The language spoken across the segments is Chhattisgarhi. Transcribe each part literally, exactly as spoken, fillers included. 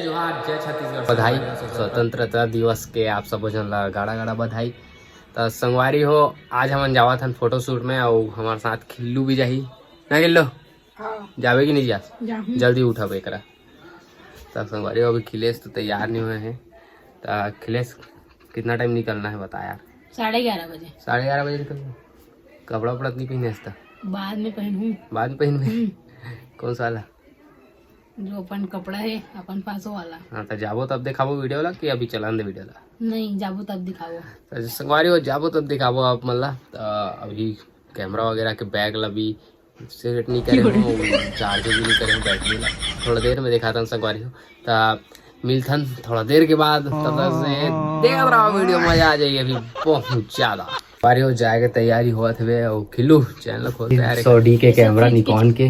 जोहार, जय छत्तीसगढ़। बधाई, स्वतंत्रता दिवस के आप सबो झन ला गाड़ा गाड़ा बधाई। त संगवारी हो, आज हमन जावत हन फोटोशूट में, अउ हमारे साथ खिल्लू भी जाही ना। खिल्लू, हाँ। जाबे कि नहीं जा? जाहूँ। जल्दी उठब एकरा। त संगवारी हो, अभी खिलेश तो तैयार नहीं हुए हैं। त खिलेश, कितना टाइम निकलना है बता यार। साढ़े ग्यारह बजे। साढ़े ग्यारह बजे निकलना। कपड़ा उपड़ा तो नहीं पहने हस त? बाद में पहनहूँ। बाद में पहनबे? हम्म। कौन सा वाला? जो अपन कपड़ा है, अपन पास वाला। हाँ, त जाबो तब दिखाबो वीडियो ला कि अभी चलान दे वीडियो ला? नहीं, जाबो तब दिखाबो। त संगवारी हो, जाबो तब दिखाबो आप मन ला। त अभी कैमरा वगैरह के बैग ला भी सेट नहीं करे हो, चार्ज भी नहीं करे हो बैटरी ला। थोड़ा देर में दिखाथन संगवारी हो। त मिलथन थोड़ा देर के बाद, तब तक से देखत रहो वीडियो, मजा आ जाएगी। अभी बहुत ज्यादा संगवारी हो, जाए के तैयारी होत हवे। अउ खिल्लू, चैनल खोल तैयार है। सौ डी के कैमरा निकॉन के,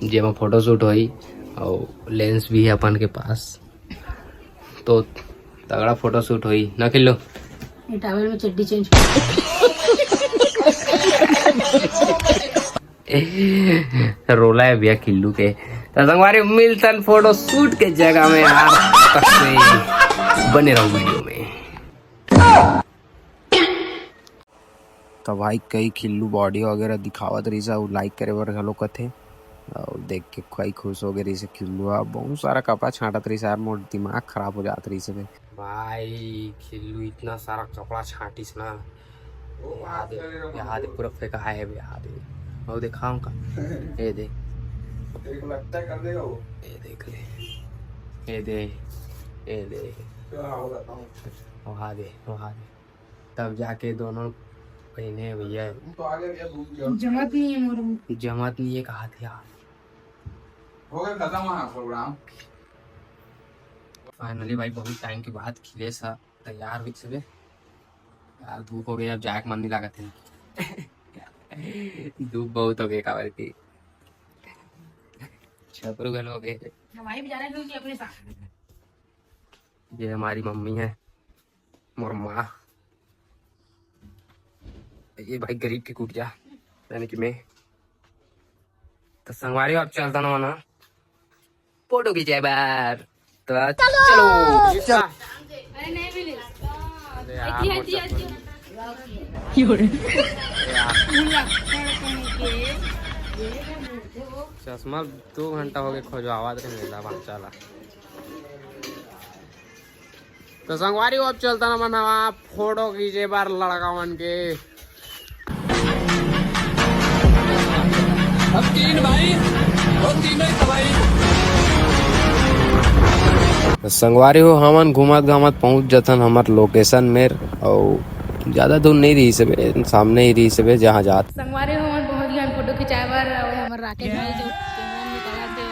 जेमा फोटोशूट होई, अउ लेंस भी है अपन के पास, तो तगड़ा फोटोशूट होई ना खिल्लू? ये टॉवल में चड्डी चेंज। रोला है भैया खिल्लू के। त संगवारी, मिलथन फोटोशूट के जगह में यार। तब तक से बने रहो वीडियो में। त भाई, कई खिल्लू बॉडी वगैरह दिखावत रहिस, अउ लाइक करे बर घलो कथे। अउ देख के कई खुश हो गए रहिस खिल्लू ह। बहुत सारा कपड़ा छांटत रहिस यार, मोर दिमाग खराब हो जात रहिस बे। भाई, खिल्लू इतना सारा कपड़ा छांटिस ना, यहाँ दे, यहाँ दे पूरा फेंकाए हे बे, यहाँ दे। अउ देखाऊं का? ये दे। एक लगता कर देगा वो। ये देख ले। ये दे। ये दे। क्या हो रहा था? वहाँ दे, वहाँ दे। तब जाके दोनों पहने भैया। वो तो आगे भैया, भूल गया। जमत नहीं है मोर। जमत नहीं है, कहा थे यार। हो गया खत्म वहाँ प्रोग्राम। फाइनली भाई, बहुत टाइम के बाद खिलेश ह तैयार हुई सबे। यार, धूप हो गई, अब जाए के मन नहीं लागत है। धूप बहुत हो गई, काबर की छपरू घलो हो गए। भाई भी जा रहे हैं क्योंकि अपने साथ। ये हमारी मम्मी है, मोर माँ। ये भाई गरीब की कुटिया, यानी कि मैं। तो संगवारी हो, अब चलता ना, ना फोटो खींचे बार। तो चलो। अरे नहीं मिले। अरे यार, मोर चश्मा। चश्मा दो घंटा हो गए खोजवावत रहे, मेला भांचा ला। तो संगवारी हो, अब चलता ना मन हवा फोटो खींचे बार लड़का मन के। अब तीन भाई, वो तीनों ही तबाही। तो संगवारी हो, हमन घूमत घामत पहुंच जथन हमर लोकेशन में, अउ ज्यादा दूर नहीं रही सबे, सामने ही रही सबे जहाँ जात। संगवारी हो, हमन पहुंच गए फोटो खिंचाए बर, अउ हमर राकेश भाई जो कैमरा निकाला थे।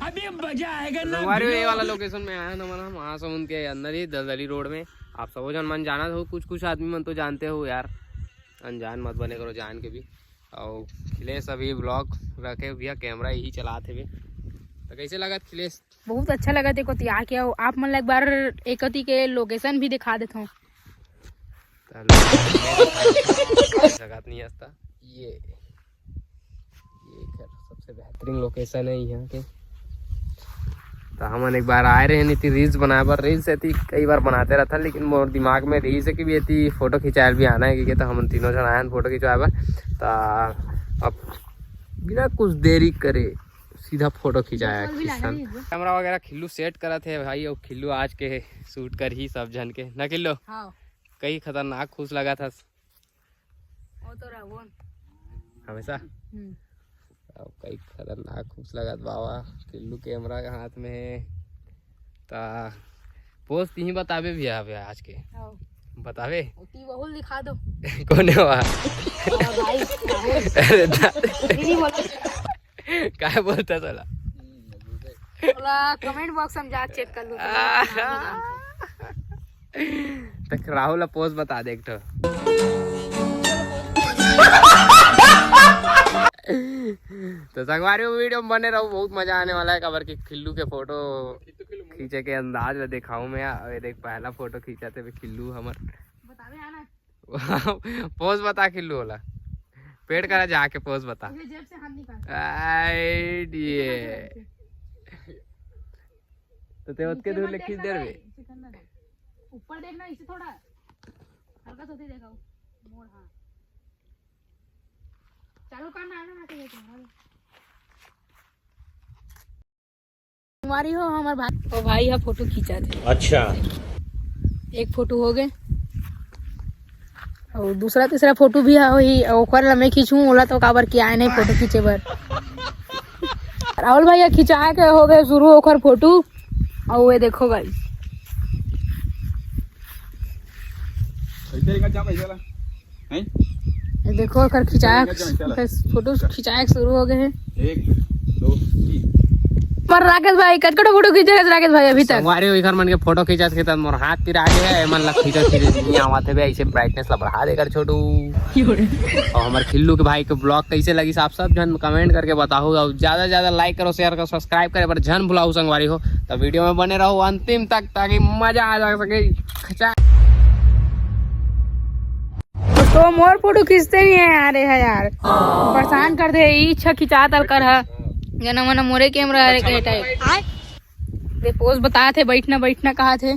अभी मजा आएगा ना संगवारी हो, ये वाला लोकेशन में आया ना मन, महासमुंद के अंदर ही दलदली रोड में। आप सबो झन मन जानत हो, कुछ कुछ आदमी मन तो जानते हो यार, अनजान मत बने करो जान के भी। अउ खिलेश अभी ब्लॉग रखे भैया, कैमरा यही चलात हे। तो कैसे लगत खिलेश? बहुत अच्छा लगा देखो ती आके। अउ आप मन ला एक बार एकती के लोकेशन भी दिखा देता हूँ। सकत नहीं हस्ता। ये, ये घर सबसे बेहतरीन लोकेशन है यहाँ के। तो हमन एक बार आए रहे नीति रील्स बनाए बर, रील्स एती कई बार बनाते रहता, लेकिन मोर दिमाग में रही से कि भी एती फोटो खिंचायल भी आना है, क्योंकि तो हमन तीनों जन आए हैं फोटो खिंचवाए बर। तो अब बिना कुछ देरी करे सीधा फोटो खिंचाया। कैमरा वगैरह खिल्लू सेट करत है भाई, और खिल्लू आज के शूट कर ही सब झन के, ना खिल्लू? हाँ। कई खतरनाक खुश लगा था। वो तो रहा, वो। हमेशा? हम्म। अब कई खतरनाक खुश लगत बाबा, खिल्लू कैमरा के हाथ में है। ता पोज तीही बताबे भैया, अबे आज के। आओ। बताबे? ओ, ती वहुल दिखा दो। कौन है वहाँ? ओ, भाई, राहुल। अरे दा-, दीदी बोलो। काय बोलता साला? थोड़ा कमेंट बॉक्स में जा चेक कर लो। तक राहुल ला पोज बता दे एक ठो। तो संगवारी हो, वीडियो में बने रहो, बहुत मजा आने वाला है। काबर कि खिल्लू के फोटो खींचे के अंदाज ला दिखाऊं मैं। ये देख, पहला फोटो खींचा थे खिल्लू हमर। बतावे आना। पोज बता खिल्लू वाला। पेट करा जाके पोज बता। ये जेब से हाथ निकाल। आइडिया। तो ते ओतके दूर ले खींच दे रे। ऊपर देखना इसे थोड़ा, हल्का सा देखो, मोड़, हाँ। चालू करना है ना, मैं तो ये तुम्हारा। तुम्हारी हो हमार भाई, ओ भाई हा फोटो खींचा थे। अच्छा। एक फोटो हो गए, और दूसरा तीसरा फोटो भी हा होही, ओकर ला मैं खींचूं, ओला तो काबर कि आए नहीं फोटो खींचे बर। राहुल भैया खिंचा के हो गए शुरू ओकर फोटो, और ये देखो गाइस, ऐसे एक अच्छा पैसा ला। नहीं? ये देखो, ओकर खिंचाए, चल, चल, चल। ओकर फोटो खिंचाए शुरू हो गए हैं। एक, दो, तीन। पर राकेश भाई, कतकटो फोटो खींचे रहे राकेश भाई अभी तक? संगवारी हो, एकर मन के फोटो खींचत खींचत मोर हाथ पिरा गे हे, एमन ला खींचत खींचत नहीं आवत हे बे, ऐसे ब्राइटनेस ला बढ़ा देकर छोटू। और हमारे खिल्लू के भाई के ब्लॉग कैसे लगी, आप सब झन कमेंट करके बताओ, और ज्यादा से ज्यादा लाइक करो, शेयर करो, सब्सक्राइब करे बर झन भुलाओ संगवारी हो। तो वीडियो में बने रहो अंतिम तक, ताकि मजा आ जा सके। खचा। तो मोर फोटो खींचते नहीं है यार, ये है यार, परेशान कर दे। ई अच्छा खिंचात अल कर है, जना मना मोरे कैमरा हरे कहे टाइप। दे पोज बता थे, बैठना बैठना कहा थे।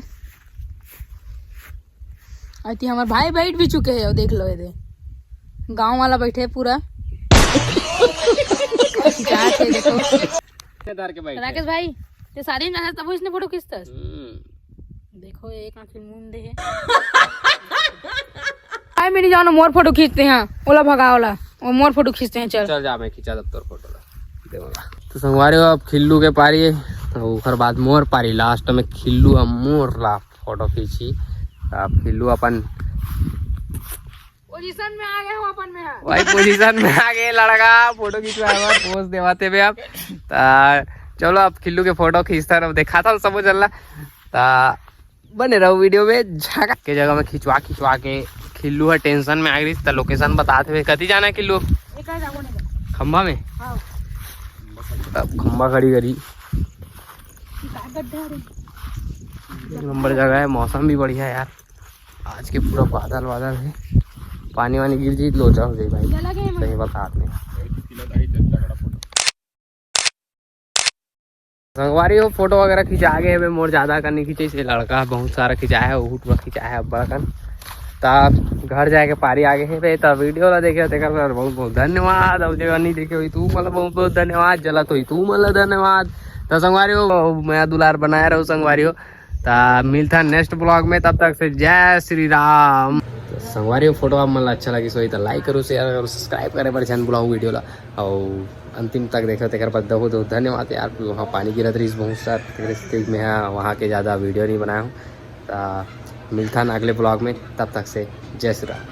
अति हमार भाई बैठ भी चुके हैं, देख लो ये दे, गांव वाला बैठे पूरा। खिंचात है, देखो। धर के बैठे। राकेश भाई, ते शादी में जाना तब इसने फोटो खींचता है। हम्म। देखो, एक आंख मुंदे है। भाई, मेरी जानो, मोर फोटो खींचते हैं, ओला भगा ओला, वो मोर फोटो खींचते हैं, चल। चल जा, मैं खींचा तब तोर फोटो ला। दे वाला। तो संगवारी हो, अब खिल्लू के पारी, तो ओकर बाद मोर पारी, लास्ट में खिल्लू हम मोर ला फोटो खींची। अब खिल्लू अपन पोजीशन में आ गए हो अपन में, हाँ। भाई, पोजीशन में आ गए लड़का, फोटो खिंचवाए बर पोज देवाते बे। अब ता चलो, अब खिल्लू के फोटो खींचता रहो, देखा था सब चल रहा। ता बने रहो वीडियो में। झका के जगह में खिंचवा खिंचवा के खिल्लू है टेंशन में आ गई। ता लोकेशन बतात हुए, कति जाना है खिल्लू? ये कहाँ जाबो नहीं करना। खंभा में। हाँ। अब खंभा खड़ी करी। ये कहाँ गड्ढा रे? एक नंबर जगह है, मौसम भी बढ़िया है यार। आज के पूरा बादल वादल है, पानी वानी गिर जाई, लोचा हो जाई भाई। चला गए हम। सही बतात नहीं। संगवारी हो, फोटो वगैरह खिंचा गए हवे, मोर ज्यादा का नहीं खींचे, से लड़का बहुत सारा खिंचाया है, उहुट में खिंचाया है अब्बड़ कन। तब घर जाए के पारी आ गए है बे, तब वीडियो ला देखे हो, तेकर बर बहुत बहुत धन्यवाद। और जो नहीं देखे हुई तू मतलब बहुत बहुत धन्यवाद, जला तो ही तू मतलब धन्यवाद। तो संगवारी हो, मैं दुलार बनाए रहू संगवारी हो। ता मिलता नेक्स्ट ब्लॉग में, तब तक से जय श्री राम। तो संगवारी हो, फोटो आप मन ला अच्छा लगी सोई तो लाइक करो, शेयर करो, सब्सक्राइब करे बर झन भुलाओ वीडियो ला। और अंतिम तक देखो, तेकर बर दहो दहो धन्यवाद यार। वहाँ पानी गिरत रहीस बहुत सार, तेकरे सेती मैं हा वहाँ के ज़्यादा वीडियो नहीं बनाया हूँ। ता मिलता ना अगले ब्लॉग में, तब तक से जय श्री राम।